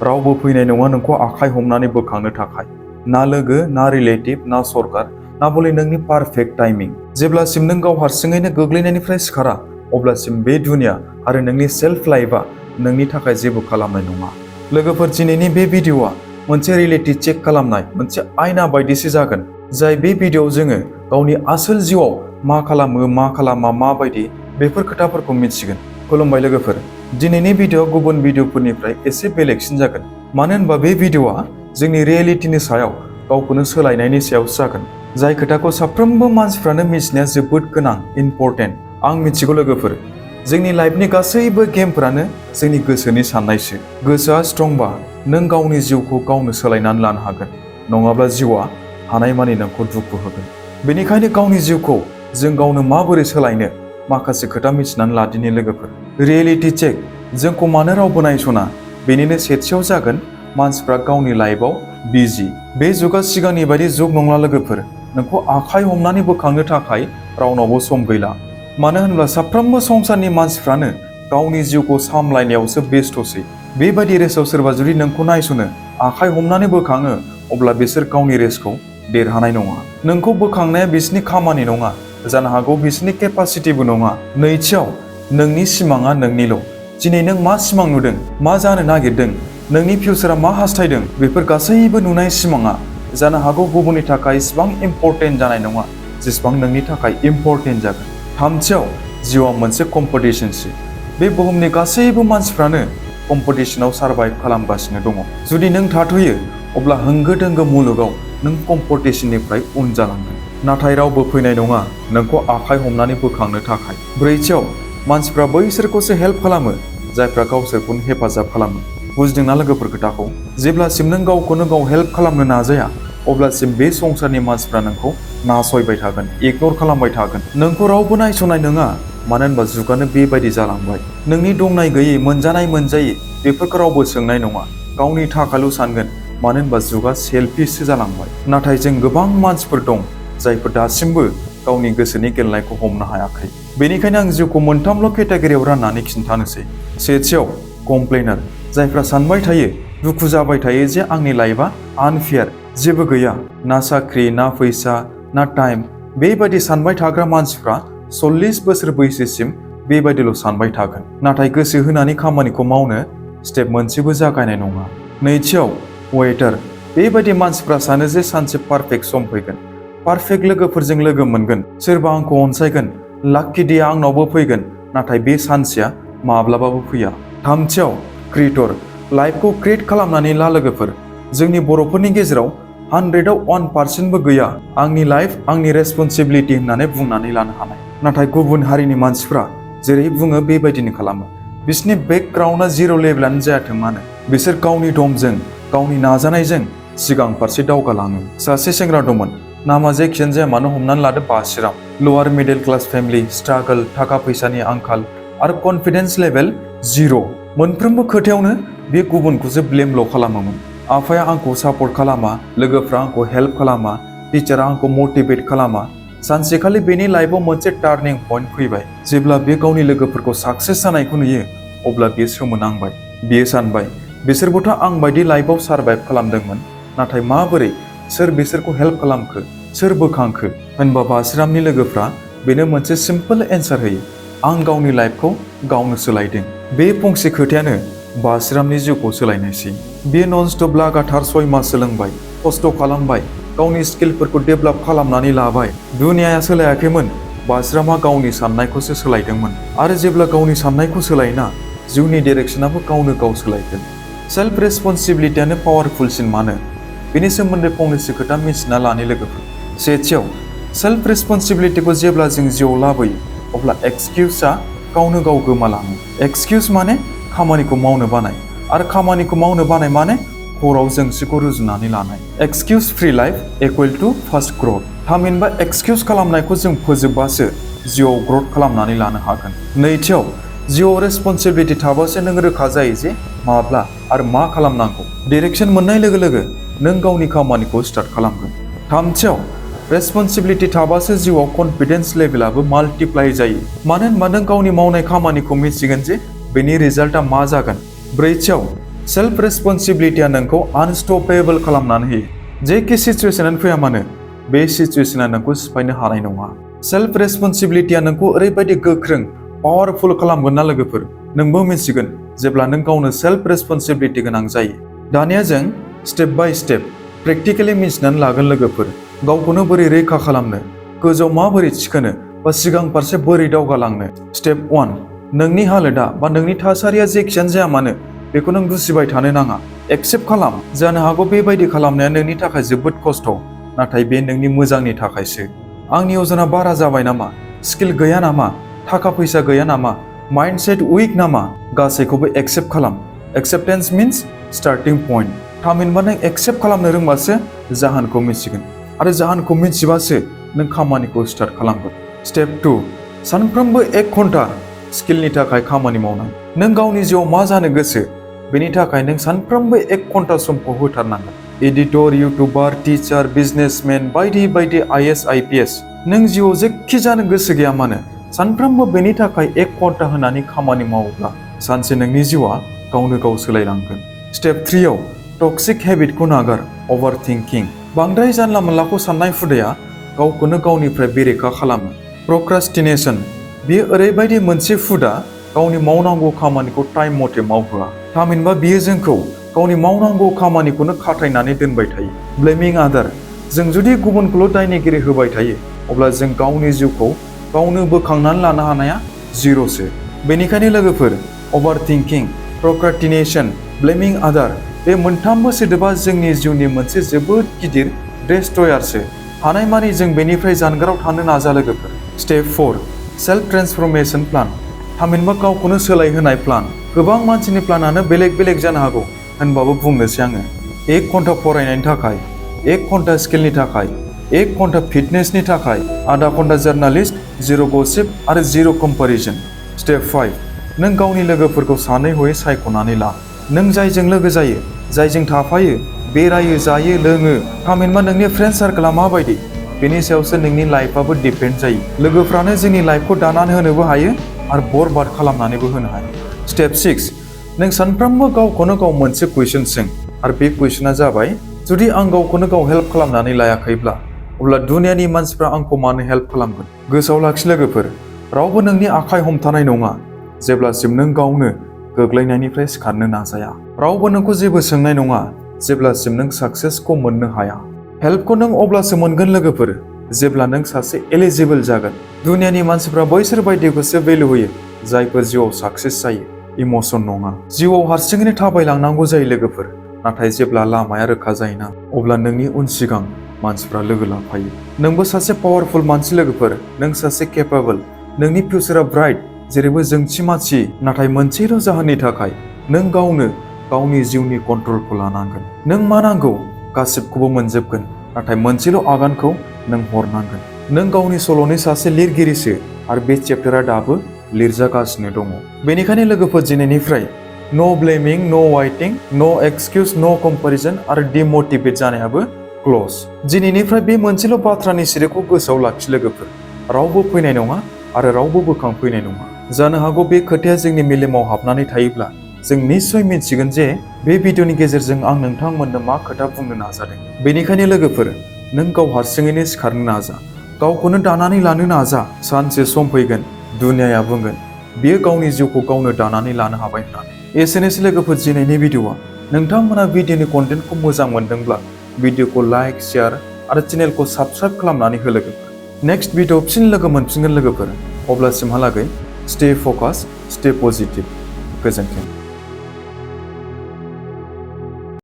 रावबो फैनाय नङा नोंखौ आखाइ हमनानै बोखांनो थाखाय। ना लोगो, ना रिलेटिभ, ना सरकार, ना बले नोंनि पारफेक्ट टाइमिं। जेब्लासिम नों गाव हारसिङैनो गोग्लैनायनिफ्राय सिखारा अब्लासिम बे दुनिया आरो नोंनि सेल्फ लाइफआ नोंनि थाखाय जेबो खालामनाय नङा। लोगोफोर, दिनैनि बे भिडिअआ मोनसे रियेलिटि चेक खालामनाय मोनसे आयना बायदिसो जागोन। जाय बे भिडिअआव जोङो गावनि आसोल जिउआव मा खालामो मा खालामा माबायदि बेफोर खोथाफोरखौ मिथिगोन। खुलुमबाय लोगोफोर, दिनैनि भिडिअआ गुबुन भिडिअफोरनिफ्राय एसे बेलेगसिन जागोन। मानो होनबा बे भिडिअआ जोंनि रियेलिटिनि सायाव गावखौनो सोलायनायनि सायावसो जागोन। जाय खोथाखौ साफ्रोमबो मानसिफ्रानो मिथिनाया जोबोद गोनां, इम्परटेन्ट। आं मिथिगौ लोगोफोर, जोंनि लाइफनि गासैबो गेमफोरानो जोंनि गोसोनि साननायसो। गोसोआ स्ट्रंबा नों गावनि जिउखौ गावनो सोलायनानै लानो हागोन, नङाब्ला जिउआ हानायमानि नोंखौ दुखु होगोन। बेनिखायनो गावनि जिउखौ जों गावनो माबोरै सोलायनो माखासे खोथा मिथिनानै लादिनि लोगोफोर। रियेलिटि चेक जोंखौ मानो रावबो नायसना बेनिनो सेथियाव जागोन मानसिफ्रा गावनि लाइफआव बिजि। बे जुगा सिगांनि बायदि जुग नंला लोगोफोर। नोंखौ आखाइ हमनानै बोखांनो थाखाय रावनावबो सम गैला। मानो होनब्ला साफ्रोमबो संसारनि मानसिफ्रानो गावनि जिउखौ सामलायनायावसो बेस्थ'सै। बेबायदि रेसाव सोरबा जुदि नोंखौ नायसनो आखाइ हमनानै बोखाङो अब्ला बिसोर गावनि रेसखौ देरहानाय नङा। नोंखौ बोखांनाया बिसोरनि खामानि नङा, जानो हागौ बिसोरनि केपासिटिबो नङा। नैथियाव नोंनि सिमाङा नोंनिल'। दिनै नों मा सिमां नुदों, मा जानो नागिरदों, नोंनि फिउचारा मा हास्थायदों, बेफोर गासैबो नुनाय सिमाङा जानो हागौ गुबुननि थाखाय इसिबां इम्परटेन्ट जानाय नङा जेसेबां नोंनि थाखाय इम्परटेन्ट जागोन। थामथियाव जिउआ मोनसे कम्पिटिशनसो। बे बुहुमनि गासैबो मानसिफ्रानो कम्पिटिशनाव सारभाइभ खालामगासिनो दङ। जुदि नों थाथ'यो अब्ला होंगो दोंगो मुलुगाव नों कम्पिटिशननिफ्राय उन जालांगोन। नाथाय रावबो फैनाय नङा नोंखौ आखाइ हमनानै बोखांनो थाखाय। ब्रैथियाव मानसिफ्रा बैसोरखौसो हेल्प खालामो जायफ्रा गावसोरखौनो हेफाजाब खालामो। बुजिदोंना लोगोफोर खोथाखौ? जेब्लासिम नों गावखौनो गाव हेल्प खालामनो नाजाया अब्लासिम बे संसारनि मानसिफ्रा नोंखौ नासयबाय थागोन, इगनर खालामबाय थागोन। नोंखौ रावबो नायस'नाय नङा, मानो होनबा जुगानो बेबायदि जालांबाय। नोंनि दंनाय गैयै, मोनजानाय मोनजायै बेफोरखौ रावबो सोंनाय नङा, गावनि थाखायल' सानगोन। मानो होनबा जुगा सेल्फिससो जालांबाय। नाथाय जों गोबां मानसिफोर दं जायफोर दासिमबो गावनि गोसोनि गेलेनायखौ हमनो हायाखै। बेनिखायनो आं जिउखौ मोनथामल' केटेगरियाव राननानै खिन्थानोसै। सेथियाव कमप्लेनार, जायफ्रा सानबाय थायो, दुखु जाबाय थायो जे आंनि लाइफआ आनफेयार, जेबो गैया, ना साख्रि, ना फैसा, ना टाइम। बेबायदि सानबाय थाग्रा मानसिफ्रा 40 बोसोर बैसोसिम बेबायदिल' सानबाय थागोन, नाथाय गोसो होनानै खामानिखौ मावनो स्टेप मोनसेबो जागायनाय नङा। नैथियाव वेटार, बेबायदि मानसिफ्रा सानो जे सानसे पारफेक्ट सम फैगोन, पारफेक्ट लोगोफोरजों लोगो मोनगोन, सोरबा आंखौ अनसायगोन, लाक्कि डेआ आंनावबो फैगोन, नाथाय बे सानसेया माब्लाबाबो फैया। थामथियाव क्रिएटर, लाइफखौ क्रिएट खालामनानै ला लोगोफोर। जोंनि बर'फोरनि गेजेराव 100आव 1%बो गैया आंनि लाइफ आंनि रेसपन्सिबिलिटि होननानै बुंनानै लानो हानाय। नाथाय गुबुन हारिनि मानसिफ्रा जेरै बुङो बेबायदिनो खालामो। बिसोरनि बेकग्राउन्डआ जिर' लेभेलानो जायाथों मानो, बिसोर गावनि दमजों गावनि नाजानायजों सिगां फारसे दावगालाङो। सासे सेंग्रा दंमोन, नामा जेखियानो जाया मानो हमनानै लादो बासिराम। Lower middle class family, struggle, थाखा फैसानि आंखाल आरो कनफिडेन्स लेभेल जिर'। मोनफ्रोमबो खोथायावनो बे गुबुनखौसो ब्लेमल' खालामोमोन। आफाया आंखौ सापर्ट खालामा, लोगोफ्रा आंखौ हेल्प खालामा, टिचारा आंखौ मटिभेट खालामा। सानसेखालि बेनि लाइफआव मोनसे टार्निं पइन्ट फैबाय। जेब्ला बे गावनि लोगोफोरखौ साक्सेस जानायखौ नुयो अब्ला बियो सोमोनांबाय। बियो सानबाय, बिसोरबोथ' आं बायदि लाइफआव सारभाइभ खालामदोंमोन, नाथाय माबोरै, सोर बिसोरखौ हेल्प खालामखो, सोर बोखांखो? होनबा बासिरामनि लोगोफ्रा बेनो मोनसे सिम्पोल एन्सार होयो, आं गावनि लाइफखौ गावनो सोलायदों। बे फंसे खोथायानो बासिरामनि जिउखौ सोलायनायसै। बियो ननस्टप लागाथार 6 मास सोलोंबाय, खस्थ' खालामबाय, गावनि स्किलफोरखौ डेभेलप खालामनानै लाबाय। दुनियाया सोलायाखैमोन, बासिरामा गावनि साननायखौसो सोलायदोंमोन। आरो जेब्ला गावनि साननायखौ सोलायना जिउनि डिरेक्सनाबो गावनो गाव सोलायगोन। सेल्फ रेसपन्सिबिलिटियानो पावारफुलसिन मानो? बेनि सोमोन्दै फंनैसो खोथा मिथिना लानो लोगोफोर। सेथियाव सेल्फ रेसपन्सिबिलिटिखौ जेब्ला जों जिउआव लाबोयो अब्ला एक्सकिउसआ गावनो गाव गोमालाङो। एक्सकिउस माने खामानिखौ मावनो बानाय, आरो खामानिखौ मावनो बानाय माने हराव जोंसिखौ रुजुनानै लानाय। Excuse free life equal to fast growth. थामहिनबा एक्सकिउस खालामनायखौ जों फोजोबबासो जिउआव ग्रथ खालामनानै लानो हागोन। नैथियाव जिउआव रेसपन्सिबिलिटि थाबासो नों रोखा जायो जे माब्ला आरो मा खालामनांगौ। डिरेक्सन मोननाय लोगो लोगो नों गावनि खामानिखौ स्टार्ट खालामगोन। थामथियाव रेसपन्सिबिलिटि थाबासो जिउआव कनफिडेन्स लेभेलाबो माल्टिप्लाइ जायो। मानो होनबा नों गावनि मावनाय खामानिखौ मिथिगोन जे बेनि रिजाल्टआ मा जागोन। ब्रैथियाव सेल्फ रेसपन्सिबिलिटिया नोंखौ आनस्टपेबल खालामनानै होयो। जेखि सिचुएसनानो फैया मानो बे सिचुएसना नोंखौ सिफायनो हानाय नङा। सेल्फ रेसपन्सिबिलिटिया नोंखौ ओरैबायदि गोख्रों पावारफुल खालामगोन ना लोगोफोर, नोंबो मिथिगोन जेब्ला नों गावनो सेल्फ रेसपन्सिबिलिटि गोनां जायो। दानिया जों स्टेप बाय स्टेप प्रेक्टिकेलि मिथिनानै लागोन लोगोफोर, गावखौनो बोरै रैखा खालामनो, गोजौ माबोरै थिखोनो बा सिगां फारसे बोरै दावगालांनो। स्टेप 1, नोंनि हालोदा बा नोंनि थासारिया जेखियानो जाया मानो बेखौ नों बुजिबाय थानो नाङा, एक्सेप्ट खालाम। जानो हागौ बेबायदि खालामनाया नोंनि थाखाय जोबोद खस्थ', नाथाय बे नोंनि मोजांनि थाखायसो। आंनि अजना बारा जाबाय नामा, स्किल गैया नामा, थाखा फैसा गैया नामा, माइन्डसेट उइक नामा, गासैखौबो एक्सेप्ट खालाम। Acceptance means starting point. थामहिनबा नों एक्सेप्ट खालामनो रोंबासो जाहोनखौ मिथिगोन, आरो जाहोनखौ मिथिबासो नों खामानिखौ स्टार्ट खालामगोन। स्टेप 2, सानफ्रोमबो 1 घन्टा स्किलनि थाखाय खामानि मावनाय। नों गावनि जिउआव मा जानो गोसो बेनि थाखाय नों सानफ्रोमबो 1 घन्टा समखौ होथारनांगोन। एडिटर, इउटुबार, टिचार, बिजनेसमेन बायदि बायदि IAS IPS, नों जिउआव जेखि जानो गोसो गैया मानो सानफ्रोमबो बेनि थाखाय 1 घन्टा होनानै खामानि मावोब्ला सानसे नोंनि जिउआ गावनो गाव सोलायलांगोन। स्टेप 3 आव टक्सिक हेबिटखौ नागार, अभार थिंकिं। बांद्राय जानला मोनलाखौ साननाय हुदाया गावखौनो गावनिफ्राय बेरेखा खालामो। प्रक्रास्टिनेशन, बेयो ओरैबायदि मोनसे हुदा गावनि मावनांगौ खामानिखौ टाइम मथे मावहोआ। थामहिनबा बियो जोंखौ गावनि मावनांगौ खामानिखौनो खाथायनानै दोनबाय थायो। ब्लेमिं आदार, जों जुदि गुबुनखौल' दायनिगिरि होबाय थायो अब्ला जों गावनि जिउखौ गावनो बोखांनानै लानो हानाया जिर'सो। बेनिखायनो लोगोफोर, अभार थिंकिं, प्रक्रास्टिनेशन, ब्लेमिं आदार, बे मोनथामबो सोदोबा जोंनि जिउनि मोनसे जोबोद गिदिर डिस्ट्रयारसो। हानायमानि जों बेनिफ्राय जानगाराव थानो नाजा लोगोफोर। Step 4, self transformation plan. थामहिनबा गावखौनो सोलायहोनाय प्लान। गोबां मानसिनि प्लानानो बेलेग बेलेग जानो हागौ, होनबाबो बुंनोसै आङो। 1 घन्टा फरायनायनि थाखाय, 1 घन्टा स्किलनि थाखाय, 1 घन्टा फिटनेसनि थाखाय, आधा घन्टा जार्नालिस्ट, 0 गसिप आरो 0 कम्पेरिजन। स्टेप 5, नों गावनि लोगोफोरखौ सानै हयै सायख'नानै ला। नों जायजों लोगो जायो, जायजों थाफायो, बेरायो, जायो, लोङो, थामहिनबा नोंनि फ्रेन्ड सार्कलआ माबायदि बेनि सायावसो नोंनि लाइफआबो डिपेन्ड जायो। लोगोफ्रानो जोंनि लाइफखौ दानानै होनोबो हायो आरो बरबाद खालामनानैबो होनो हायो। स्टेप 6, नों सानफ्रोमबो गावखौनो गाव मोनसे कुइसन सों, आरो बे कुइसना जाबाय, जुदि आं गावखौनो गाव हेल्प खालामनानै लायाखैब्ला अब्ला दुनियानि मानसिफ्रा आंखौ मानो हेल्प खालामगोन। गोसोआव लाखि लोगोफोर, रावबो नोंनि आखाइ हमथानाय नङा जेब्लासिम नों गावनो गोग्लैनायनिफ्राय सिखारनो नाजाया। रावबो नोंखौ जेबो सोंनाय नङा जेब्लासिम नों साक्सेसखौ मोननो हाया। हेल्पखौ नों अब्लासो मोनगोन लोगोफोर जेब्ला नों सासे एलिजिबल जागोन। दुनियानि मानसिफ्रा बैसोर बायदिखौसो भेलु होयो जायफोर जिउआव साक्सेस जायो, इमोसन नङा। जिउआव हारसिङैनो थाबायलांनांगौ जायो लोगोफोर, नाथाय जेब्ला लामाया रोखा जायोना अब्ला नोंनि उन सिगां मानसिफ्रा लोगो लाफायो। नोंबो सासे पावारफुल मानसि लोगोफोर, नों सासे केपेबल, नोंनि फिउचारा ब्राइट, जेरैबो जोंथि माथि। नाथाय मोनसेल' जाहोननि थाखाय नों गावनो गावनि जिउनि कन्ट्रलखौ लानांगोन। नों मा नांगौ गासिबखौबो मोनजोबगोन, नाथाय मोनसेल' आगानखौ नों हरनांगोन। नों गावनि सल'नि सासे लिरगिरिसो आरो बे चेप्टारा दाबो लिरजागासिनो दङ। बेनिखायनो लोगोफोर, दिनैनिफ्राय नो ब्लेमिं, नो वाइटिं, नो एक्सकिउज, नो कम्पेरिजन आरो डिमटिभेट जानायाबो क्ल'ज। दिनैनिफ्राय बे मोनसेल' बाथ्रानि सिरिखौ गोसोआव लाखि लोगोफोर, रावबो फैनाय नङा आरो रावबो बोखांफैनाय नङा। जानो हागौ बे खोथाया जोंनि मेलेमाव हाबनानै थायोब्ला जों निस्सय मिथिगोन जे बे भिडिअनि गेजेरजों आं नोंथांमोननो मा खोथा बुंनो नाजादों। बेनिखायनो लोगोफोर, नों गाव हारसिङैनो सिखारनो नाजा, गावखौनो दानानै लानो नाजा। सानसे सम फैगोन दुनियाया बुंगोन बियो गावनि जिउखौ गावनो दानानै लानो हाबाय होननानै। एसेनोसै लोगोफोर दिनैनि भिडिअआ। नोंथांमोना भिडिअनि कन्टेन्टखौ मोजां मोनदोंब्ला भिडिअखौ लाइक, शेयार आरो चेनेलखौ साबस्क्राइब खालामनानै हो लोगोफोर। नेक्स्ट भिडिअआव फिन लोगो मोनफिनगोन लोगोफोर। अब्लासिमहालागै स्टे फकास, स्टे पजिटिभ। गोजोन्थों।